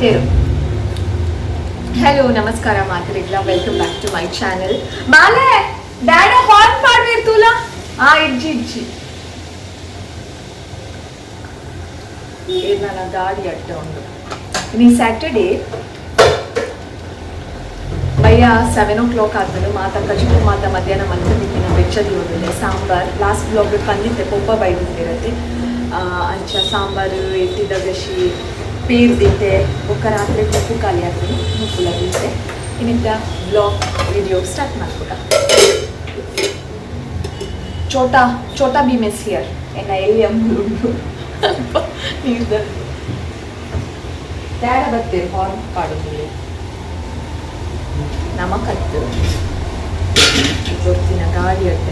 ಬತ್ತೇರು. Hello, ನಮಸ್ಕಾರ ಮಾತರಿಗ್ಲ. Welcome back to my channel. ಬಾಲೆ, ಡ್ಯಾಡ horn ಪಾಡ್ವೇರ್ ತೂಲ. ಆ ಇಜ್ಜಿ ಇಜ್ಜಿ, ನನ್ನ ಗಾಡಿ ಅಡ್ಡ ಉಂಡು. ಇನಿ ಸ್ಯಾಟರ್ಡೇ, ಬಯ್ಯ 7 ಓ ಕ್ಲಾಕ್ ಆತನು. ಮಾತ ಕಜಿಪು ಮಾತ ಮಧ್ಯಾಹ್ನ ಮಲ್ತದಿತ್ತಿನ ಬೆಚ್ಚದಿ ಒಂದಿದೆ. ಸಾಂಬಾರ್ ಲಾಸ್ಟ್ ವ್ಲಾಗ್ ಬಂದಿತ್ತೆ, ಪೊಪ್ಪ ಬೈದಿತ್ತಿರತ್ತೆ. ಅಂಚ ಸಾಂಬಾರು, ಎತ್ತಿದ ಗಶಿ ಪೇರ್ದಿತ್ತೆ. ಬೊಕ್ಕ ರಾತ್ರಿ ಉಪ್ಪು ಖಾಲಿ ಆಗ್ತದೆ, ಉಪ್ಪುಲ ತಿಂತೆ. ಇನ್ನಿದ್ದ ವ್ಲಾಗ್ ವಿಡಿಯೋ ಸ್ಟಾರ್ಟ್ ಮಾಡ್ಕೊಟ. Chota Chota Bheem is here. ಎನ್ನ ಎಲ್ಲಿ ಅಂಬುಂಡು ಅಲ್ಪ ನೀರ್ದ ದಾಡ ಬತ್ತೇರು ಹಾರ್ನ್ ಪಾಡೋದಿಲ್ಲ. ನಮಕತ್ತು ಗೊತ್ತಿನ ಗಾಡಿ ಅಡ್ಡ.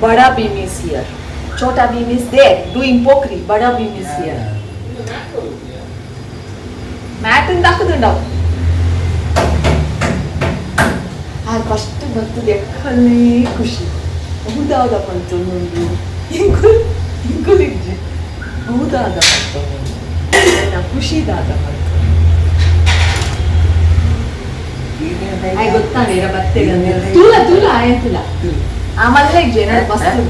Bada Bheem is here. Chota Bheem is there doing Pokri. Bada Bheem is here. Mat ಹಾಕುದುಂಡವು. ಅದು ಫಸ್ಟ್ ಬರ್ತದೆ, ಎಕ್ಕಲ್ಲೇ ಖುಷಿ. ಹೌದಾದ ಪಂತೊಂದು ಇಂಕುಲ್ ಇಂಕುಲ್ ಇಜ್ಜಿ. ಹೌದಾದ ಪಂತೊಂದು ನನ್ನ ಖುಷಿದಾದ ಪಂತು ಗೊತ್ತಾನೆ ಬತ್ತೆ. ತೂಲ ತೂಲ ಆಯಂತುಲ ಆಮಲ್ಲ ಇಜ್ಜಿ ಮಸ್ತ್.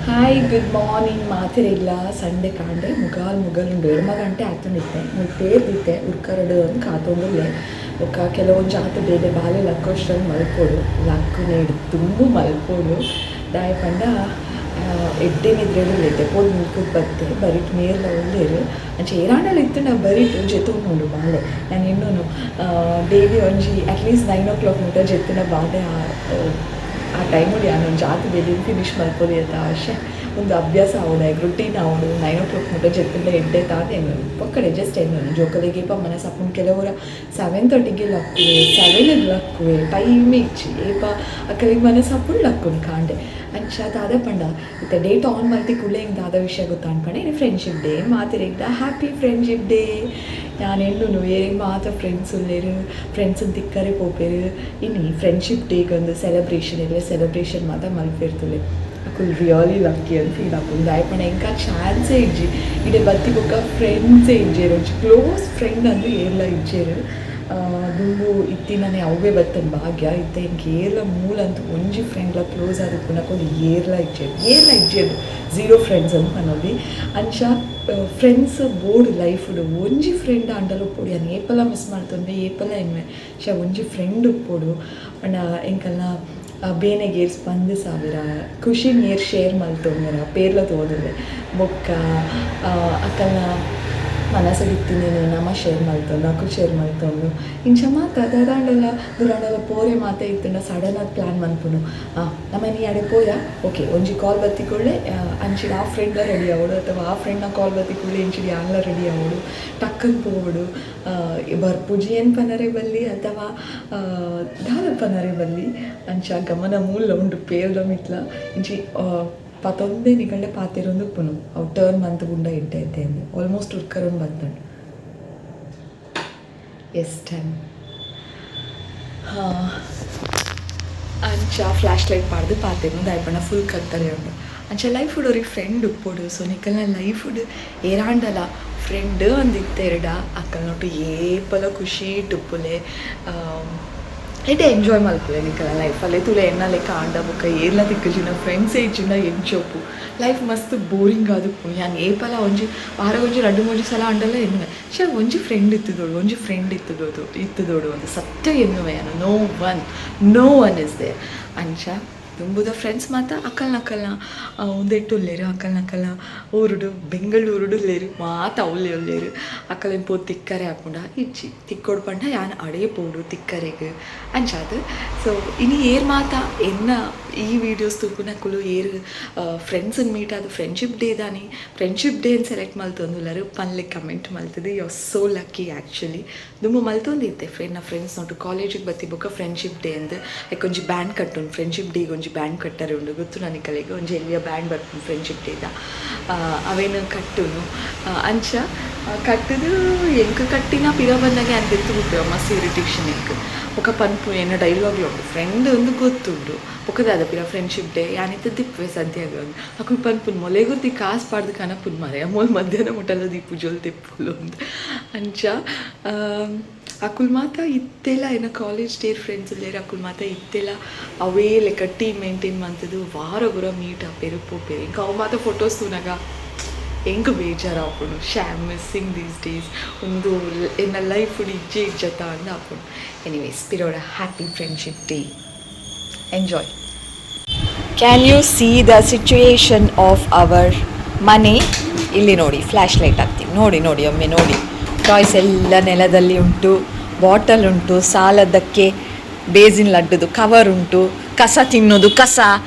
ಹಾಯ್, ಗುಡ್ ಮಾರ್ನಿಂಗ್ ಮಾತಿರಿಲ್ಲ. ಸಂಡೆ ಕಾಂಡೆ ಮುಗಾಲ್ ಮುಗಲ್ ಉಂಡು. ಎಡ್ಮ ಗಂಟೆ ಆತುಂಡಿತ್ತೆ. ಮುಲ್ಪ ಪೇರ್ದಿತ್ತೆ ಉರ್ಕರಡು ಅಂತ ಕಾತೊಂದುಲ್ಲೆ. ಬೊಕ್ಕ ಕೆಲವೊಂಜಿ ಆತ ಬೇಲೆ ಬಾಲೆ ಲಕ್ಕೋಷ್ಟ್ರಲ್ಲಿ ಮಲ್ಪೊಡು, ಲಕ್ಕುನೇಡು ತುಂಬ ಮಲ್ಪೊಡು. ದಾಯೆ ಪಂಡ ಎಡ್ಡೆ ನಿದ್ರೆಡ್ ಪೋದು ಮುಲ್ಕುದ್ ಬತ್ತೆ. ಬರಿಟ್ ಮೇರ್ಲ ಉಲ್ಲೆರ್. ಅಂಚ ಏರಾಂಡಲ ಇತ್ತುಂಡ ಬರಿಟ್ ಜೆತ್ತೊಂದುಂಡು ಬಾಲೆ. ಯಾನ್ ಎನ್ನೊನು, ಡೈಲಿ ಒಂಜಿ ಅಟ್ಲೀಸ್ಟ್ 9 ಓ ಕ್ಲಾಕ್ ಮುಟ್ಟ ಜೆತ್ತುಂಡ ಬಾಲೆ ಆ ಟೈಮುಡು ಯಾನ್ ಒಂಜಿ ಆತ್ ಬೇಲೆ ಫಿನಿಶ್ ಮಲ್ಪೊಲಿ ಅತ್ತ. ಆಶೆ ಒಂದು ಅಭ್ಯಾಸ ಆವೊಡು, ಐಕ್ ರುಟೀನ್ ಆವೊಡು. 9 ಓ ಕ್ಲಾಕ್ ಮುಟ್ಟ ಜೆತ್ತುಂಡ ಎಡ್ಡೆ ತಾತ ಎನ್ನೊನು. ಪೊಕ್ಕಡೆ ಜಸ್ಟ್ ಎನ್ನೊನು. ಜೋಕುಲೆಗ್ ಏಪ ಮನಸ್ ಆಪುಂಡು. ಕೆಲವೊರ 7:30ಗೆ ಲಕ್ಕುವೆ, 7ಗ್ ಲಕ್ಕುವೆ. ಟೈಮೇ ಇಜ್ಜಿ. ಏಪ ಅಕಲೆಗ್ ಮನಸ್ ಆಪುಂಡು ಲಕ್ಕುನು ಕಾಂಡೆ. ಅಂಚ ದಾದ ಪಂಡ, ಇತ್ತೆ ಡೇಟ್ ಆನ್ ಮಲ್ತಿ ಕೂಡ್ಲೆ ಎಂಕ್ ದಾದ ವಿಷಯ ಗೊತ್ತಾಂಡ್ ಪಂಡ, ಇನಿ ಫ್ರೆಂಡ್ಶಿಪ್ ಡೇ. ಮಾತೆರೆಗ್ಲ ಹ್ಯಾಪಿ ಫ್ರೆಂಡ್ಶಿಪ್ ಡೇ. ಯಾನ್ ಎನ್ನುನು, ಏರೆಗ್ ಮಾತ ಫ್ರೆಂಡ್ಸ್ ಉಲ್ಲೆರ್, ಫ್ರೆಂಡ್ಸ್ ತಿಕ್ಕರೆ ಪೋಪೆರ್. ಇನಿ ಫ್ರೆಂಡ್ಶಿಪ್ ಡೇಗ್ ಒಂದು ಸೆಲೆಬ್ರೇಷನ್ ಇಲ್ಲ, ಸೆಲೆಬ್ರೇಷನ್ ಮಾತ ಮಲ್ಪಿರ್ತುಲೆ. ಅಕುಲು ರಿಯಲಿ ಲಕ್ಕಿ ಅಂತ ಫೀಲ್ ಆಪುಂಡು. ದಾಯೆ ಪಂಡ ಎಂಕ್ ಆ ಚಾನ್ಸೇ ಇಜ್ಜಿ. ಇಡೆ ಬತ್ತಿ ಬೊಕ್ಕ ಫ್ರೆಂಡ್ಸೇ ಇಜ್ಜೆರ್. ಒಂಜಿ ಕ್ಲೋಸ್ ಫ್ರೆಂಡ್ ಅಂದು ಏರ್ಲ ಇಜ್ಜೆರ್. ದುಂಬು ಇತ್ತಿನನೆ ಅವ್ವೇ ಬತ್ತನ್ ಭಾಗ್ಯ. ಇತ್ತೆ ಎಂಕ್ ಏರ್ಲ ಮೂಲಂತ ಒಂಜಿ ಫ್ರೆಂಡ್ಲ ಕ್ಲೋಸ್ ಆದಿಪ್ಪುನಕುಲು ಏರ್ಲ ಇಜ್ಜೆರ್, ಏರ್ಲ ಇಜ್ಜೆರ್. ಝೀರೋ ಫ್ರೆಂಡ್ಸ್ ಅಂತ ಪನೊಲಿ. ಅಂಚ ಫ್ರೆಂಡ್ಸ್ ಬೋಡು ಲೈಫುಡು. ಒಂಜಿ ಫ್ರೆಂಡ್ ಆಂಡಲ ಉಪ್ಪೊಡು. ಯಾನ್ ಏಪಲ ಮಿಸ್ ಮಲ್ತೊಂದೆ, ಏಪಲ ಎನ್ನುವೆ, ಶ ಒಂಜಿ ಫ್ರೆಂಡ್ ಉಪ್ಪೊಡು. ಪಂಡ ಎಂಕಲ್ನ ಬೇನೆಗ್ ಏರ್ ಸ್ಪಂದಿಸಾವೆರ, ಖುಷಿನ್ ಏರ್ ಶೇರ್ ಮಲ್ತೊಂದೆರ ಪೇರ್ಲ ತೋದುಲ್ಲೆ. ಬೊಕ್ಕ ಅಕಲ್ನ ಮನಸ್ಸುಡಿತ್ತಿನೇನು ನಮ ಶೇರ್ ಮಲ್ತೊಂದು, ಅಕುಲು ಶೇರ್ ಮಲ್ತೊಂದು, ಇಂಚ ಮಾತ. ದಾದಾಂಡಲ ದೂರಾಂಡಲ ಪೋರೆ ಮಾತ ಇತ್ತುಂಡ ಸಡನ್ ಆದ್ ಪ್ಲ್ಯಾನ್ ಮನ್ಪುನು. ನಮ ಇನಿ ಅಡೆ ಪೋಯ, ಓಕೆ, ಒಂಜಿ ಕಾಲ್ ಬತ್ತಿ ಕೂಡ್ಲೆ ಅಂಚಿಡ್ ಆ ಫ್ರೆಂಡ್ಲ ರೆಡಿ ಆವೊಡು, ಅಥವಾ ಆ ಫ್ರೆಂಡ್ನ ಕಾಲ್ ಬತ್ತಿ ಕೂಡ್ಲೆ ಇಂಚಿಡ್ ಯಾನ್ಲ ರೆಡಿ ಆವೊಡು. ಟಕ್ಕನ್ ಪೋವೊಡು. ಬರ್ಪುಜಿ ಏನ್ ಪನರೆ ಬಲ್ಲಿ ಅಥವಾ ದಾದ ಪನರೆ ಬಲ್ಲಿ. ಅಂಚ ಗಮನ ಮೂಲ ಉಂಡು ಪೇರ್ದ ಮಿತ್ಲ. ಇಂಚಿ ಪತೊಂದೆ ನಿಕಲ್ಡೆ ಪಾತೆರೊಂದು ಉಪ್ಪುನು. ಅವು ಟರ್ನ್ ಮಂತ್ ಗುಂಡ ಎಡ್ಡೆ ಐತೆ ಅಂದ್ ಆಲ್ಮೋಸ್ಟ್ ಉರ್ಕರೊಂದು ಬತ್ತುಂಡು. ಎಸ್, ಟೈಮ್ ಹಾಂ. ಅಂಚ ಫ್ಲ್ಯಾಶ್ ಲೈಟ್ ಪಾಡ್ದು ಪಾತೆರೊಂದು, ದಾಯೆ ಪಂಡ ಫುಲ್ ಕತ್ತಲೆ ಉಂಡು. ಅಂಚ ಲೈಫ್ ಒರಿ ಫ್ರೆಂಡ್ ಉಪ್ಪೊಡು. ಸೊ ನಿಕಲ್ನ ಲೈಫುಡು ಏರಾಂಡಲ ಫ್ರೆಂಡ್ ಅಂದ್ ಇತ್ತೆರ್ಡ ಅಕಲ್ನೊಟ್ಟು ಏಪಲ ಖುಷಿಟ್ ಉಪ್ಪುಲೆ, ಎಡ್ಡೆ ಎಂಜಾಯ್ ಮಲ್ಪುಲೆ ನಿಕಲ್ನ ಲೈಫಲ್ಲೇ. ತೂಲೆ, ಎನ್ನ ಲೆಕ್ಕ ಆಂಡ ಬೊಕ್ಕ ಏರ್ಲ ತಿಕ್ಕುಜಿನ, ಫ್ರೆಂಡ್ಸೇ ಇಜ್ಜಿಂಡ ಎಂಚೊಪ್ಪು? ಲೈಫ್ ಮಸ್ತ್ ಬೋರಿಂಗ್ ಆದುಪ್ಪುಂಡು. ಯಾನ್ ಏಪಲ ಒಂಜಿ ವಾರಗೊಂಜಿ ರಡ್ಡ್ ಮೂಜಿ ಸಲ ಆಂಡಲ ಎನ್ನುವೆ, ಶ್ಯೆ, ಒಂಜಿ ಫ್ರೆಂಡ್ ಇತ್ತುದೋಡು, ಒಂಜಿ ಫ್ರೆಂಡ್ ಇತ್ತುದೋದು ಇತ್ತುದೋಡು ಅಂದ್ ಸತ್ಯ ಎನ್ನುವೆ ಯಾನ್. No one, no one is there. ಅಂಚ ದುಂಬುದ ಫ್ರೆಂಡ್ಸ್ ಮಾತ ಅಕಲ್ನ ಅಕಲ್ನ ಉಂದೆಟ್ ಉಲ್ಲೆರ್, ಅಕಲ್ನ ಅಕಲ್ನ ಊರುಡು, ಬೆಂಗಳೂರುಡು ಉಲ್ಲೆರ್. ಮಾತ ಅವ್ಲೆ ಉಲ್ಲೆರ್. ಅಕಲೆನ್ ಪೋದು ತಿಕ್ಕರೆ ಆಪುಂಡ? ಇಜ್ಜಿ. ತಿಕ್ಕೊಡು ಪಂಡ ಯಾನ್ ಅಡೇ ಪೋಡು ತಿಕ್ಕರೆಗ್. ಅಂಚಾದ್ ಸೊ ಇನಿ ಏರ್ ಮಾತ ಎನ್ನ ಈ ವೀಡಿಯೋಸ್ ತೂಪುನಕುಲು ಏರ್ ಫ್ರೆಂಡ್ಸನ್ ಮೀಟ್ ಆದ್ ಫ್ರೆಂಡ್ಶಿಪ್ ಡೇ ದಾನಿ ಫ್ರೆಂಡ್ಶಿಪ್ ಡೇನ್ ಸೆಲೆಕ್ಟ್ ಮಲ್ತೊಂದುಲ್ಲೆರ್, ಪನ್ಲೆ comment ಮಲ್ತುದು. You are so lucky actually. ದುಂಬು ಮಲ್ತೊಂದಿತ್ತೆ ಫ್ರೆಂಡ್ನ ಫ್ರೆಂಡ್ಸ್ ನೊಟ್ಟು. ಕಾಲೇಜಿಗೆ ಬತ್ತಿ ಬೊಕ್ಕ ಫ್ರೆಂಡ್ಶಿಪ್ ಡೇ ಅಂದ್ ಐಕ್ ಒಂಜಿ ಬ್ಯಾಂಡ್ ಕಟ್ಟುನು. ಫ್ರೆಂಡ್ಶಿಪ್ ಡೇಗೆ ಒಂಜಿ ಬ್ಯಾಂಡ್ ಕಟ್ಟರೆ ಉಂಡು, ಗೊತ್ತು ನಿಕಲೆಗ್? ಒಂಜಿ ಎಲ್ಯ ಬ್ಯಾಂಡ್ ಬರ್ಪುಂಡು ಫ್ರೆಂಡ್ಶಿಪ್ ಡೇದ. ಅವೇನು ಕಟ್ಟುನು ಅಂಚ ಕಟ್ಟುದು ಎಂಕ್ ಕಟ್ಟಿನ ಪಿರ ಬಂದಾಗ ಅಂತ ಎತ್ತು ಬಿಟ್ಟು ಮಸ್ತ್ ಇರಿಟೇಷನ್ ಎಂಕ್ ಬೊಕ ಪನ್ಪು ಎನ್ನ ಡೈಲಾಗ್ಲ ಉಂಡು ಫ್ರೆಂಡ್ ಒಂದು ಗೊತ್ತುಂಡು ಬೊಕ ದಾದ ಪಿರ ಫ್ರೆಂಡ್ಶಿಪ್ ಡೇ ಯಾನಿತ್ತ ದಿಪ್ಪುವೆ ಸದ್ಯಗ್ ಅಕುಲು ಪನ್ಪುನು ಮೊಲೆಗುರ್ದಿ ಕಾಸ್ ಪಾಡ್ದು ಕನಪುನು ಮಾರೆ ಮೋಲ್ ಮಧ್ಯಾಹ್ನ ಮುಟಲ ದೀಪು ಜೋಲ್ ತೆಪ್ಪುಲು ಅಂದ್ ಅಂಚ ಅಕುಲು ಮಾತ ಇತ್ತೆಲ ಎನ್ನ ಕಾಲೇಜ್ ಡೇರ್ ಫ್ರೆಂಡ್ಸ್ ಉಲ್ಲೆರ್ ಅಕುಲು ಮಾತ ಇತ್ತೆಲ ಅವೇ ಲೆಕ್ಕ ಟೀಮ್ ಮೇಂಟೈನ್ ಮಂತುದು ವಾರೊಗೊರ ಮೀಟ್ ಆಪೆರ್ ಪೋಪೆರ್ ಎಂಕ್ ಅವು ಮಾತ ಫೋಟೋಸ್ ತೂನಗ ಎಂಕ್ ಬೇಜಾರಾಪುಂಡು ಶ್ಯೆ I am missing these days ಉಂದು ಎನ್ನ ಲೈಫ್ ಇಜ್ಜೆ ಇಜ್ಜತ ಅಂದ್ ಆಪುಂಡು. ಎನಿವೇಸ್ ಪಿರೋಡ happy friendship day, enjoy. Can you see the situation of our ಮನೆ? ಇಲ್ಲಿ ನೋಡಿ, ಫ್ಲ್ಯಾಶ್ ಲೈಟ್ ಹಾಕ್ತೀನಿ, ನೋಡಿ ನೋಡಿ, ಒಮ್ಮೆ ನೋಡಿ. ಟಾಯ್ಸ್ ಎಲ್ಲ ನೆಲದಲ್ಲಿ ಉಂಟು, ಬಾಟಲ್ ಉಂಟು, ಸಾಲದಕ್ಕೆ ಬೇಸಿನ್ ಲಡ್ಡುದು ಕವರ್ ಉಂಟು, ಕಸ ತಿನ್ನೋದು, ಕಸ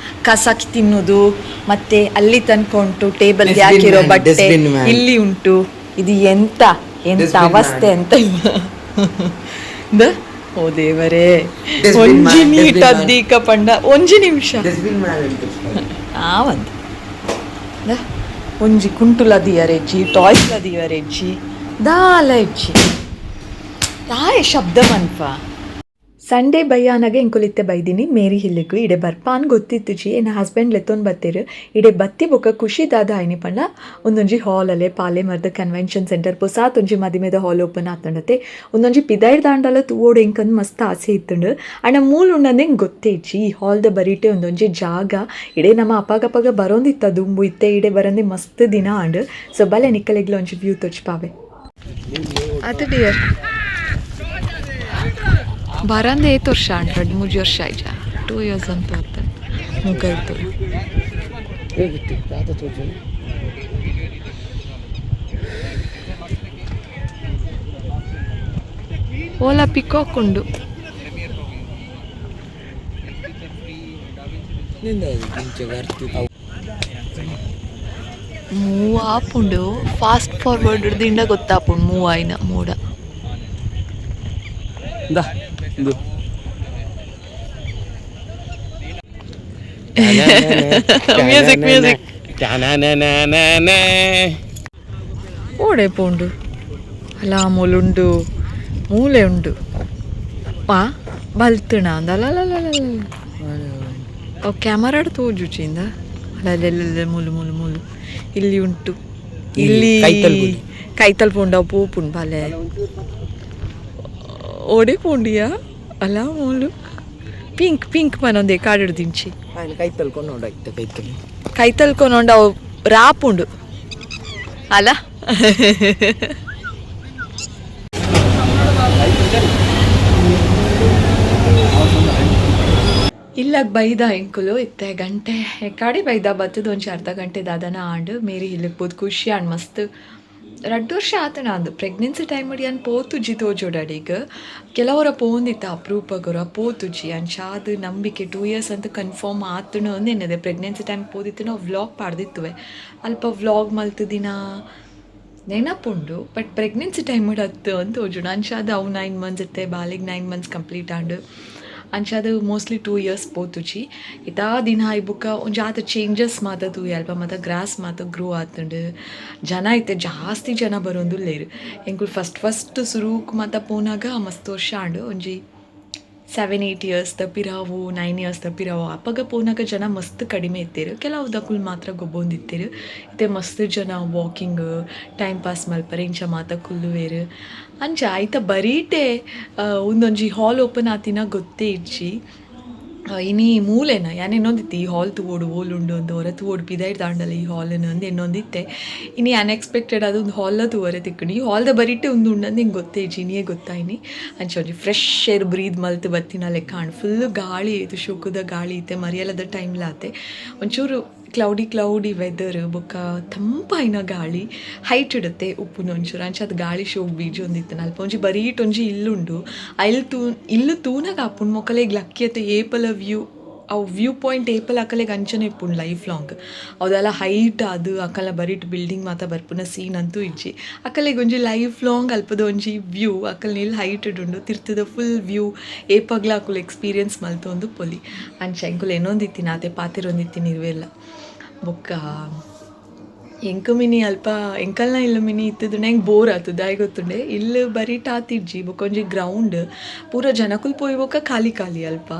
ಕಸ ತಿನ್ನೋದು, ಮತ್ತೆ ಅಲ್ಲಿ ತನಕ ಉಂಟು ಟೇಬಲ್ಗೆ Dustbin ಹಾಕಿರೋ man, ಬಟ್ಟೆ dustbin man. ಇಲ್ಲಿ ಉಂಟು. ಇದು ಎಂತ ಎಂತ Dustbin man. ಅವಸ್ಥೆ ಅಂತ ಇಲ್ಲ. ಓ ದೇವರೇ. Dustbin ಒಂಜಿ man, neat dustbin man. ಅದ್ದೀಕ ಪಂಡ ಒಂಜಿ ನಿಮಿಷ. ಡಸ್ಟ್ಬಿನ್ ಮ್ಯಾನ್ ಉಂಟು. ಆ ಒಂದು ದ ಒಂಜಿ ಕುಂಟುಲ ದೀಯರೆಜ್ಜಿ, ಟಾಯ್ಸ್ಲ ದೀಯರೆಜ್ಜಿ, ದಾಲ ಇಜ್ಜಿ, ದಾಯ ಶಬ್ದ ಮನ್ಪ. Sunday ಬಯ್ಯಾನಾಗ ಎಂಕುಲಿತ್ತೆ ಬೈದಿನಿ Mary ಹಿಲ್ಲಿಗು. ಇಡೆ ಬರ್ಪಾನ್ ಗೊತ್ತಿತ್ತುಜಿ. ಎನ್ನ ಹಸ್ಬೆಂಡ್ ಲೆತ್ತೊಂದು ಬತ್ತೆರ್. ಇಡೆ ಬತ್ತಿ ಬೊಕ್ಕ ಖುಷಿ ದಾದ ಆಯ್ನಿ ಪಂಡ, ಒಂದೊಂಜಿ ಹಾಲ್ ಅಲೆ ಪಾಲೆ ಮರ್ದ ಕನ್ವೆನ್ಷನ್ ಸೆಂಟರ್ ಪೊಸಾತ್ ಒಂಜಿ ಮದಿಮೆದ ಹಾಲ್ ಓಪನ್ ಆತುಂಡತೆ. ಒಂದೊಂಜಿ ಪಿದಾಯ್ಡ್ ದಾಂಡಲ ತೂವೊಡು ಎಂಕಂದ್ ಮಸ್ತ್ ಆಸೆ ಇತ್ತುಂಡು. ಆಂಡ ಮೂಲು ಉಂಡಂದು ಎಂಕ್ ಗೊತ್ತೇ ಇಜ್ಜಿ. ಈ ಹಾಲ್ದ ಬರಿಟೆ ಒಂದೊಂಜಿ ಜಾಗ ಇಡೆ ನಮ್ಮ ಅಪಗಪಗ ಬರೋಂದಿತ್ತ ದುಂಬು. ಇತ್ತೆ ಇಡೆ ಬರಂದೆ ಮಸ್ತ್ ದಿನ ಆಂಡ್. ಸೊ ಬಲೆ ನಿಕ್ಕಲೆಗ್ಲ ಒಂಜಿ ವ್ಯೂ ತೋಜ್ಪಾವೆ. ಅತ್ ಡಿಯರ್, ಬರಂದೆ ಏತ್ ವರ್ಷ ಆಂಡ್? 2-3 ವರ್ಷ ಆಯ್ಜ? 2 ಇಯರ್ಸ್ ಅಂತ ಆತ ಮುಗಲ್ತು. ಓಲಾ ಪಿಕಾಕ್ ಉಂಡು. ಮೂವ್ ಆಪುಂಡು. ಫಾಸ್ಟ್ ಫಾರ್ವರ್ಡ್ ದಿಂಡ ಗೊತ್ತಾಪುಂಡು ಮೂವ್ ಆಯ್ನ ಮೋಡ. ಇಂದು. Music, music. ಓಡೆ ಪೋಂಡು ಅಲ್ಲ, ಮೂಲುಂಡು, ಮೂಲೆ ಉಂಡು. ಪಾ ಬಲ್ತುಣ ಅಂದ. ಅಲ್ಲ, ಅವು ಕ್ಯಾಮರಾಡ್ ತೋಜುಚಿಂದ. ಅಲ್ಲ ಅಲ್ಲ, ಮೂಲು ಮೂಲು ಮೂಲು ಇಲ್ಲಿ ಉಂಟು ಇಲ್ಲಿ. ಕೈತಲ್ ಪೋಂಡು. ಕೈತಲ್ ಪೋಂಡು, ಅವು ಪೋಪುಂಡು. ಬಲೆ ಓಡೆ ಪೋಂಡಿಯಾ? ಅಲ್ಲ, ಮೂಲು ಪಿಂಕ್ ಪಿಂಕ್ ಮನೊಂದೇ ಕಾಡಿಡ್ ದಿಂಚಿ. ಕೈತಲ್ ಕೊಂಡು ಕೈತಲ್. ಕೈತಲ್ ಕೊನೊಂಡು ಅವು ರಾಪುಂಡು ಅಲ್ಲ. ಇಲ್ಲಾಗ ಬೈದ ಎಂಕುಲು ಇತ್ತೆ ಗಂಟೆ ಕಾಡಿ ಬೈದ ಬತ್ತದ. ಒಂಜಿ ಅರ್ಧ ಗಂಟೆ ದಾದನ ಆಂಡ್. ಮೇರಿ ಇಲ್ಲಕ್ ಪೋದು ಖುಷಿ ಆಂಡ್ ಮಸ್ತ್. 2 ವರ್ಷ ಆತನ ಅಂದು ಪ್ರೆಗ್ನೆನ್ಸಿ ಟೈಮ್ ಯಾನ್ ಪೋತುಜಿ ತೋಜೋಡಡಿಗ್. ಕೆಲವರ ಪೋಂದಿತ್ತ, ಅಪರೂಪಗೊರ ಪೋತುಜಿ. ಅಂಚಾದ್ ನಂಬಿಕೆ 2 ಇಯರ್ಸ್ ಅಂತ ಕನ್ಫರ್ಮ್ ಆತುಂಡು ಅಂದ್ ಎನ್ನದೆ. ಪ್ರೆಗ್ನೆನ್ಸಿ ಟೈಮ್ ಪೋದಿತ್ತು, ನಾವು ವ್ಲಾಗ್ ಪಾಡ್ದಿತ್ತುವೆ. ಅಲ್ಪ ವ್ಲಾಗ್ ಮಲ್ತುದಿನ ನೆನಪುಂಡು. ಬಟ್ ಪ್ರೆಗ್ನೆನ್ಸಿ ಟೈಮ್ ಅತ್ತು ಅಂತ ತೋಜುಂಡು. ಅಂಚಾದ್ ಅವು 9 ಮಂತ್ಸ್ ಇತ್ತೆ, ಬಾಲೆಗ್ 9 ಮಂತ್ಸ್ ಕಂಪ್ಲೀಟ್ ಆಂಡ್. ಅಂಚಾದ್ ಮೋಸ್ಟ್ಲಿ 2 ಇಯರ್ಸ್ ಪೋತುಜಿ. ಇತಾ ದಿನ ಆಯ್ ಬುಕ್ಕ ಒಂಜಿ ಆತ್ ಚೇಂಜಸ್ ಮಾತ ತೂಯೆ. ಅಲ್ಪ ಮಾತ ಗ್ರಾಸ್ ಮಾತ ಗ್ರೋ ಆತುಂಡು. ಜನ ಇತ್ತೆ ಜಾಸ್ತಿ ಜನ ಬರೋಂದುಲ್ಲೆರ್. ಎಂಕುಲು ಫಸ್ಟ್ ಫಸ್ಟ್ ಸುರೂಕ್ ಮಾತ ಪೋನಾಗ ಮಸ್ತ್ ವರ್ಷ ಆಂಡ್, ಒಂಜಿ 7-8 ಇಯರ್ಸ್ ದ ಪಿರಾವು, 9 ಇಯರ್ಸ್ ದ ಪಿರಾವು. ಅಪಗ ಪೋನಾಗ ಜನ ಮಸ್ತ್ ಕಡಿಮೆ ಇತ್ತೆರ್. ಕೆಲವು ದಕುಲು ಮಾತ್ರ ಗೊಬ್ಬೊಂದಿತ್ತೆರ್. ಇತ್ತೆ ಮಸ್ತ್ ಜನ ವಾಕಿಂಗ್, ಟೈಮ್ ಪಾಸ್ ಮಲ್ಪರೆ ಇಂಚ ಮಾತ ಕುಲ್ಲುವೆರ್. ಅಂಚ ಐತ ಬರೀಟೆ ಉಂದೊಂಜಿ ಹಾಲ್ ಓಪನ್ ಆತಿನ ಗೊತ್ತೇ ಇಜ್ಜಿ. ಇನಿ ಮೂಲೆನ ಯಾನ್ ಎನ್ನೊಂದಿತ್ತೆ, ಈ ಹಾಲ್ ತೂವೊಡು, ಓಲುಂಡು ಅಂದ್, ಒರ ತೂವೊಡು ಪಿದಯ್ಡ್ ದಾಂಡಲ ಈ ಹಾಲ್ನ್ ಅಂದ್ ಎನ್ನೊಂದಿತ್ತೆ. ಇನಿ ಅನ್ಎಕ್ಸ್ಪೆಕ್ಟೆಡ್ ಅದು ಒಂದು ಹಾಲ್ ತೂವರೆ ತಿಕ್ಕುಂಡು. ಈ ಹಾಲ್ದ ಬರಿಟೆ ಉಂದು ಉಂಡಂದು ಎಂಕ್ ಗೊತ್ತೇ ಇಜ್ಜಿ, ಇನಿಯೇ ಗೊತ್ತಾಯಿನಿ. ಅಂಚ ಒಂಜಿ ಫ್ರೆಶ್ ಏರ್ ಬ್ರೀದ್ ಮಲ್ತ್ ಬತ್ತಿನ ಲೆಕ್ಕ ಆಂಡ್. ಫುಲ್ ಗಾಳಿ ಇತ್ತು, ಶೋಕುದ ಗಾಳಿ ಇತ್ತೆ. ಮರಿಯಲದ ಟೈಮ್ಲಾತೆ ಒಂಚೂರು ಕ್ಲೌಡಿ ಕ್ಲೌಡಿ ವೆದರ್ ಬೊಕ್ಕ ತಂಪಾಯಿನ ಗಾಳಿ. ಹೈಟ್ ಇಡುತ್ತೆ ಉಪ್ಪುನ ಒಂಚೂರು. ಅಂಚ ಅದು ಗಾಳಿ ಶೋಕ್ ಬೀಜೊಂದಿತ್ತು. ಅಲ್ಪ ಒಂಜಿ ಬರೀಟ್ ಒಂಜಿ ಇಲ್ಲುಂಡು. ಐಲ್ ತೂ ಇಲ್ಲು ತೂನಗ ಆಪುಂಡು ಮೊಕಲೆಗ್ ಲಕ್ಕಿ ಅತ್ತ. ಏಪಲ ವ್ಯೂ, ಅವು ವ್ಯೂ ಪಾಯಿಂಟ್ ಏಪಲ ಅಕಲೆಗ್ ಅಂಚನೆ ಇಪ್ಪುಂಡು ಲೈಫ್ ಲಾಂಗ್. ಅವೆಲ್ಲ ಹೈಟ್ ಅದು ಅಕಲ್ನ ಬರಿಟ್ ಬಿಲ್ಡಿಂಗ್ ಮಾತ ಬರ್ಪುನ ಸೀನ್ ಅಂತೂ ಇಜ್ಜಿ. ಅಕಲೆಗ್ ಒಂಜಿ ಲೈಫ್ ಲಾಂಗ್ ಅಲ್ಪದ ಒಂಜಿ ವ್ಯೂ. ಅಕಲ್ನ ಇಲ್ಲ್ ಹೈಟ್ ಉಂಡು, ತಿರ್ತದ ಫುಲ್ ವ್ಯೂ ಏಪಗ್ಲ ಅಕುಲು ಎಕ್ಸ್ಪೀರಿಯನ್ಸ್ ಮಲ್ತೊಂದು ಪೊಲಿ. ಅಂಚ ಎಂಕುಲು ಎನ್ನೊಂದಿತ್ತಿನ ಆತೆ ಪಾತೆರೊಂದಿತ್ತಿನ ಇರುವೆಲ್ಲ. ಬೊಕ್ಕ ಎಂಕ್ ಮಿನಿ ಅಲ್ಪ ಎಂಕಲ್ನ ಇಲ್ಲ್ ಮಿನಿ ಇತ್ತುದುಂಡ ಎಂಕ್ ಬೋರ್ ಆತು. ದಾಯೆ ಗೊತ್ತುಂಡೆ? ಇಲ್ಲ್ ಬರಿಟ್ ಆತಿಜ್ಜಿ, ಬೊಕೊಂಜಿ ಗ್ರೌಂಡ್ ಪೂರ ಜನಕುಲು ಪೋಯಿ ಬೊಕ್ಕ ಖಾಲಿ ಖಾಲಿ ಅಲ್ಪ.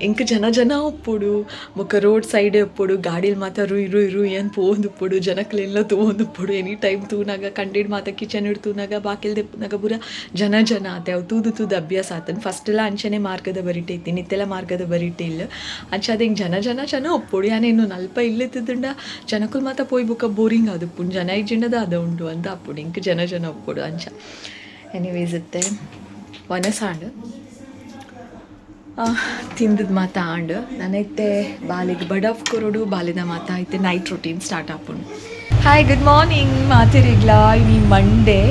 ಎಂಕ್ ಜನ ಜನ ಉಪ್ಪೊಡು, ಬೊಕ್ಕ ರೋಡ್ ಸೈಡ್ ಉಪ್ಪೊಡು, ಗಾಡಿಲ್ ಮಾತ ರುಯ್ ರುಯ್ ರುಯ್ ಅಂದ್ ಪೋವೊಂದುಪ್ಪೊಡು, ಜನಕುಲೆಲ್ಲ ತೂವೊಂದುಪ್ಪೊಡು. ಎನಿ ಟೈಮ್ ತೂನಗ, ಕಂಡಿಡ್ ಮಾತ ಕಿಚನ್ ತೂನಗ, ಬಾಕಿಲ್ ದೆಪ್ಪುನಗ ಪೂರ ಜನ ಜನ ಆತೆ. ಅವು ತೂದು ತೂದು ಅಭ್ಯಾಸ ಆತುಂಡು. ಫಸ್ಟ್ ಎಲ್ಲ ಅಂಚನೆ ಮಾರ್ಗದ ಬರಿಟೆ ಇತ್ತೀನಿ, ಇತ್ತೆಲ್ಲ ಮಾರ್ಗದ ಬರಿಟೆ ಇಲ್ಲ. ಅಂಚಾದ್ ಎಂಕ್ ಜನ ಜನ ಜನ ಉಪ್ಪೊಡು. ಯಾನ್ ಎನ್ನುನು ಅಲ್ಪ ಇಲ್ಲ್ ಇತ್ತುದುಂಡ ಜನಕುಲು ಮಾತ ಪೋಯಿ ಬೊಕ್ಕ ಬೋರಿಂಗ್ ಆದುಪ್ಪುಂಡು, ಜನ ಇಜ್ಜಿಂಡ ದಾದ ಉಂಡು ಅಂತ ಆಪುಂಡು. ಎಂಕ್ ಜನ ಜನ ಉಪ್ಪೊಡು ಅಂಚ. ಎನಿವೇಸ್, ಇತ್ತೆ ವನಸಾಂಡ್, ತಿಂದದ್ ಮಾತ ಆಂಡ್. ನನ ಇತ್ತೆ ಬಾಲೆಗ್ ಬಡವ್ ಕೊರೊಡು. ಬಾಲೆದ ಮಾತ ಇತ್ತೆ ನೈಟ್ ರೊಟೀನ್ ಸ್ಟಾರ್ಟ್ ಆಪುಂಡು. ಹಾಯ್, ಗುಡ್ ಮಾರ್ನಿಂಗ್ ಮಾತೆರಿಗ್ಲಾ. ಇನಿ ಮಂಡೇ,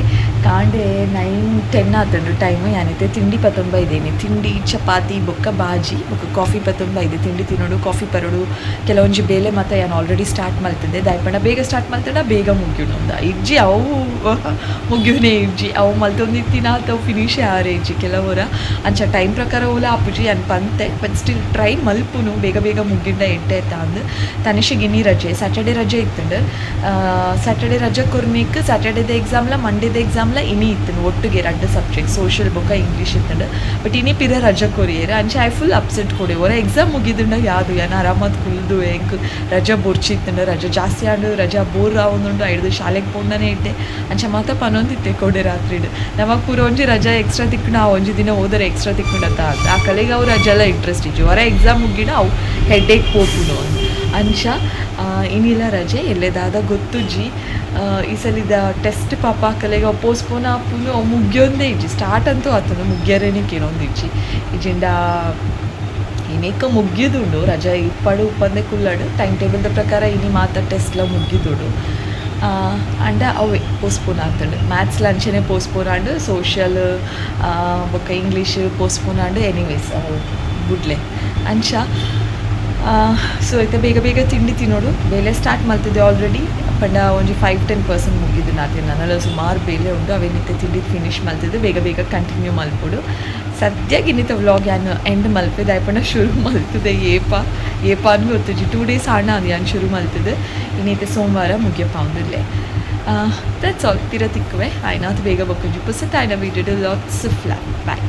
ಕಾಂಡೆ 9:10 ಆತುಂಡು ಟೈಮ್. ಯಾನಿತ್ತೆ ತಿಂಡಿ ಪತ್ತೊಂದು ಬೈದೇನಿ. ತಿಂಡಿ ಚಪಾತಿ ಬೊಕ್ಕ ಬಾಜಿ ಬೊಕ್ಕ ಕಾಫಿ ಪತ್ತೊಂದು ಬೈದೆ. ತಿಂಡಿ ತಿನ್ನೋಡು, ಕಾಫಿ ಪರೊಡು. ಕೆಲವೊಂಜಿ ಬೇಲೆ ಮಾತ ಯಾನ್ ಆಲ್ರೆಡಿ ಸ್ಟಾರ್ಟ್ ಮಲ್ತಿದ್ದೆ. ದಾಯೆಪಂಡ ಬೇಗ ಸ್ಟಾರ್ಟ್ ಮಲ್ತಂಡ ಬೇಗ ಮುಗಿಯುನು ಅಂದ. ಇಜ್ಜಿ, ಅವು ಮುಗಿಯುನೇ ಇಜ್ಜಿ. ಅವು ಮಲ್ತೊಂದಿತ್ತಿನ ಅವು ಫಿನಿಶೇ ಆರೆ ಇಜ್ಜಿ ಕೆಲವೊರ. ಅಂಚ ಟೈಮ್ ಪ್ರಕಾರ ಓಲ ಆಪುಜಿ ಯಾನ್ ಪಂತೆ. ಬಟ್ ಸ್ಟಿಲ್ ಟ್ರೈ ಮಲ್ಪುನು, ಬೇಗ ಬೇಗ ಮುಗಿಂಡ ಎಡ್ಡೆ ಅಂದ್. ತನಿಷಿಗೆ ಇನಿ ರಜೆ, ಸ್ಯಾಟರ್ಡೆ ರಜೆ ಇತ್ತುಂಡು. ಸ್ಯಾಟರ್ಡೆ ರಜೆ ಕೊರ್ನಿಕ್ ಸ್ಯಾಟರ್ಡೇದ ಎಕ್ಸಾಮ್ಲ ಮಂಡೇದ ಎಕ್ಸಾಮ್ಲ ಇನಿ ಇತ್ತುಂಡು ಒಟ್ಟಿಗೆ. ರಡ್ಡ್ ಸಬ್ಜೆಕ್ಟ್ ಸೋಷಿಯಲ್ ಬೊಕ್ಕ ಇಂಗ್ಲೀಷ್ ಇತ್ತುಂಡು. ಬಟ್ ಇನಿ ಪಿರ ರಜೆ ಕೊರಿಯೆರ್. ಅಂಚ I full upset ಕೊಡೆ. ಒರ ಎಕ್ಸಾಮ್ ಮುಗಿದುಂಡ ಯಾದು ಯಾನ್ ಆರಾಮಾದ್ ಕುಲ್ದು. ಎಂಕ್ ರಜಾ ಬೊರ್ಚಿತ್ತುಂಡು, ರಜೆ ಜಾಸ್ತಿ ಆಂಡು, ರಜಾ ಬೋರ್ ಆವೊಂದುಂಡು, ಐಡ್ದ್ ಶಾಲೆಗ್ ಪೋಂಡನೇ ಎಡ್ಡೆ ಅಂಚ ಮಾತ ಪನೊಂದಿತ್ತೆ ಕೋಡೆ ರಾತ್ರಿಡ್. ನಮಕ್ ಪೂರ ಒಂಜಿ ರಜಾ ಎಕ್ಸ್ಟ್ರಾ ತಿಕ್ಕುಂಡ, ಆ ಒಂಜಿ ದಿನ ಓದರೆ ಎಕ್ಸ್ಟ್ರಾ ತಿಕ್ಕುಂಡತ್ತ ಅಂತ. ಆ ಕಲೆಗೆ ಅವು ರಜೆಲ ಇಂಟ್ರೆಸ್ಟ್ ಇಜ್ಜಿ. ಒರ ಎಕ್ಸಾಮ್ ಮುಗಿಡ ಅವು ಹೆಡ್ಡೇಕ್ ಪೋಪುಂಡು ಅಂಚ. ಇನಿಲ ರಜೆ, ಎಲ್ಲೆದಾದ ಗೊತ್ತುಜ್ಜಿ. ಈ ಸಲಿದ ಟೆಸ್ಟ್ ಪಾಪ ಕಲೆಗೆ ಅವು ಪೋಸ್ಟ್ಪೋನ್ ಆಪುಂಡು. ಅವು ಮುಗಿಯೊಂದೇ ಇಜ್ಜಿ. ಸ್ಟಾರ್ಟ್ ಅಂತೂ ಆತುಂಡು, ಮುಗಿಯರೇನೆ ಕೇನೊಂದಿಜ್ಜಿ. ಇಜಿಂಡ ಇನಿಕ್ ಮುಗ್ಗಿದುಂಡು. ರಜಾ ಇಪ್ಪಡು ಉಪ್ಪಂದೆ ಕುಲ್ಲಡು. ಟೈಮ್ ಟೇಬಲ್ದ ಪ್ರಕಾರ ಇನಿ ಮಾತ ಟೆಸ್ಟ್ಲ ಮುಗ್ಗಿದುಂಡು. ಅಂಡ ಅವೇ ಪೋಸ್ಟ್ಪೋನ್ ಆತುಂಡು. ಮ್ಯಾಥ್ಸ್ಲ ಅಂಚನೆ ಪೋಸ್ಟ್ಪೋನ್ ಆಂಡ್, ಸೋಷಿಯಲ್ ಬೊಕ್ಕ ಇಂಗ್ಲೀಷ್ ಪೋಸ್ಟ್ಪೋನ್ ಆಂಡ್. ಎನಿವೇಸ್, ಬುಡ್ಲೆ ಅಂಚ. ಸೊ ಇತ್ತೆ ಬೇಗ ಬೇಗ ತಿಂಡಿ ತಿನ್ನೋಡು. ಬೇಲೆ ಸ್ಟಾರ್ಟ್ ಮಲ್ತಿದ್ದೆ ಆಲ್ರೆಡಿ, ಪಂಡ ಒಂಜಿ 5-10% ಮುಗಿದು ನಾತೆ. ನನಲ ಸುಮಾರು ಬೇಲೆ ಉಂಡು. ಅವೇನಿತ್ತೆ ತಿಂಡಿ ಫಿನಿಶ್ ಮಲ್ತಿದ್ದು ಬೇಗ ಬೇಗ ಕಂಟಿನ್ಯೂ ಮಲ್ಪೊಡು. ಸದ್ಯಕ್ಕೆ ಇನ್ನಿತ ವ್ಲಾಗ್ ಯಾನ್ ಎಂಡ್ ಮಲ್ಪೆ. ದಾಯೆಪಂಡ ಶುರು ಮಲ್ತದೆ ಏಪ ಏಪ ಅನ್ ಗೊತ್ತುಜಿ. 2 ಡೇಸ್ ಆಂಡ ಅದು ಯಾನ್ ಶುರು ಮಲ್ತದೆ. ಇನ್ನಿತೆ ಸೋಮವಾರ ಮುಗಿಯಪ್ಪ ಉಂದಿಲ್ಲೆ. That's all. ಪಿರ ತಿಕ್ಕುವೆ ಆಯ್ನಾತ್ ಬೇಗ ಬೊಕ್ಕೊಂಜಿ ಪುಸತ್ ಆಯ್ನ video. Lots of love, bye.